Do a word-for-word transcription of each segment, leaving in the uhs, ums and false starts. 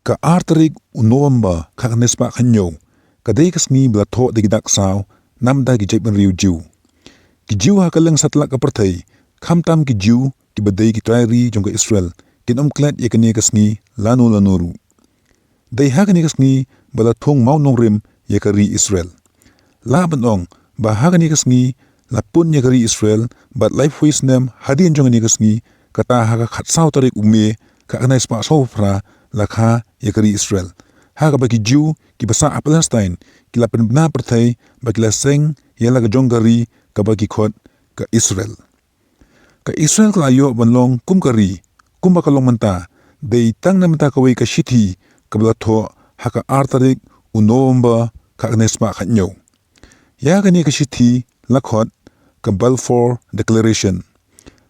Ka ar tarik u November khatkhyndai spah khathynñiew ka dei ka sngi ba la thoh da ki dak saw namar ki jaitbynriew Jiw. Ki Jiw ha kylleng satlak ka pyrthei, khamtam ki Jiw kiba dei ki trai ri jong ka Israel, kin ym klet ïa kane ka sngi lano lano ruh. Dei ha kane ka sngi ba la thung mawnongrim ïa ka ri Israel. Lah ban ong ba ha kane ka sngi la pun ïa ka ri Israel, bad laiphew snem hadien jong kane ka sngi, kata ha ka khatsaw tarik u May khatkhyndai spah sawphew phra, la kha ïa ka ri Israel, ha kaba ki Jiw kiba sah ha Palestine ki la pynbna pyrthei ba ki la seng ïa la ka jong ka ri kaba ki khot ka Israel. Ka Israel ka la ïoh ban long kum ka ri, kumba ka long mynta, dei tang na bynta kawei ka shithi kaba la thoh ha ka ar tarik u November khatkhyndai spah khathynñiew. Ïa kane ka shithi la khot ka Balfour Declaration.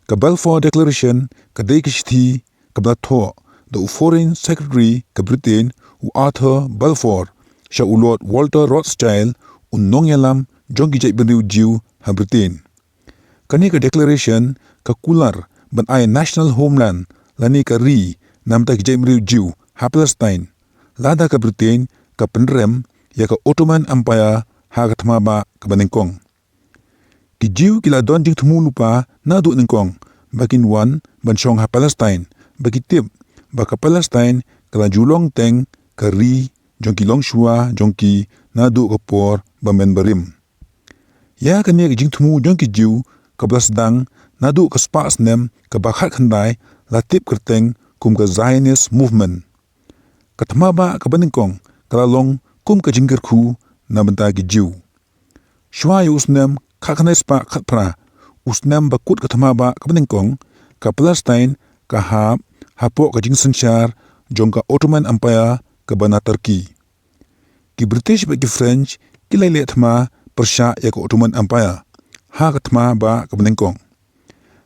Ka Balfour Declaration ka dei ka shithi kaba la thoh da u Foreign Secretary ka Britain, u Arthur Balfour, sha u Lord Walter Rothschild, u nongïalam jong ki jaitbynriew Jiw ha Britain. Kane ka declaration ka kular ban ai national homeland lane ka ri namar ki jaitbynriew Jiw ha Palestine, lada ka Britain ka pynrem ïa ka Ottoman Empire ha ka thma bah kaba nyngkong. Ki Jiw ki la don jingthmu lypa naduh nyngkong ba kin wan ban shong ha Palestine, ba ki tip ba ka Palestine ka la ju long teng ka ri jong ki longshuwa jong ki naduh ka por ba men barim. Ïa kane ka jingthmu jong ki Jiw kaba la sdang naduh ka spah snem kaba khatkhyndai la tip kyrteng kum ka Zionist Movement. Ka thma bah kaba nyngkong ka la long kum ka jingkyrkhu na bynta ki Jiw. Shuwa ïa u snem khatkhyndai spah khatphra, u snem ba kut ka thma bah kaba nyngkong, ka Palestine ka hap hapoh ka jingsynshar jong ka Ottoman Empire kaba na Turkey. Ki British bad ki French ki la leh thma pyrshah ïa ka Ottoman Empire ha ka thma bah kaba nyngkong.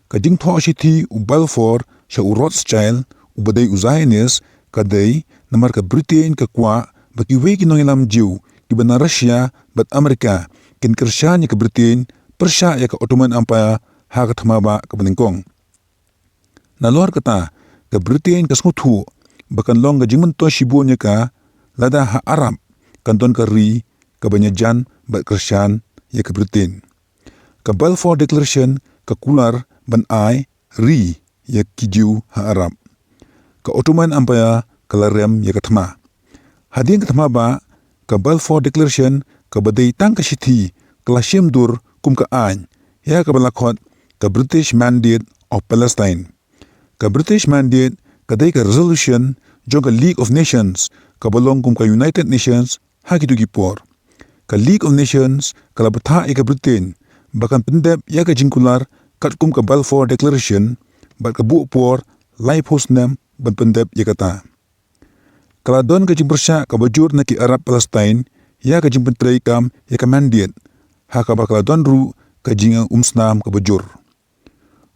Ka jingthoh shithi u Balfour sha u Rothschild, uba dei u Zionist, ka dei namar ka Britain ka kwah ba kiwei ki nongïalam Jiw kiba na Russia bad America kin kyrshan ïa ka Britain pyrshah ïa ka Ottoman Empire ha ka thma bah kaba nyngkong. Nalor kata, ka Britain ka sngewthuh ba kan long ka jingmyntoi shibun ïa ka lada ha Arab kan don ka ri kaban ïajan bad kyrshan ïa ka Britain. Ka Balfour Declaration ka kular ban ai ri ïa ki Jiw ha Arab. Ka Ottoman Empire ka la rem ïa ka thma. Hadien ka thma bah, ka Balfour Declaration kaba dei tang ka shithi ka la shim dur kum ka aiñ ïa kaba la khot ka British Mandate of Palestine. Ka British Mandate ka dei ka resolution jong ka League of Nations kaba long kum ka United Nations ha kito ki por. Ka League of Nations ka la bthah ïa ka Britain ba kan pyndep ïa ka jingkular katkum ka Balfour Declaration, bad ka buh por laiphew snem ban pyndep ïa kata. Ka la don ka jingpyrshah kaba jur na ki Arab Palestine ïa ka jingpyntreikam ïa ka Mandate, ha kaba ka la don ruh ka jingumsnam kaba jur.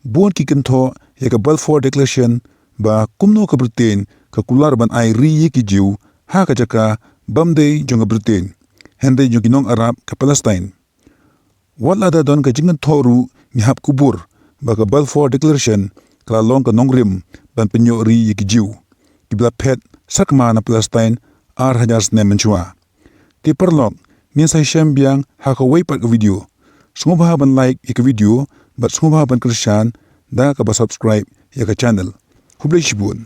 Bun ki kynthoh ïa ka Balfour Declaration ba kumno ka Britain ka kular ban ai ri ïa ki Jiw ha ka jaka bym dei jong ka Britain, hynrei jong ki nong Arab ka Palestine. Wat lada don ka jingkynthoh ruh, ngi hap kubur ba ka Balfour Declaration ka la long ka nongrim ban pynïoh ri ïa ki Jiw kiba la phet sakma na Palestine ar hajar snem mynshuwa. Te paralok, ngin sa ïashem biang ha kawei pat ka video. Sngewbha ban like ïa ka video bad sngewbha ban kyrshan da kaba subscribe ïa ka channel. Khublei shibun.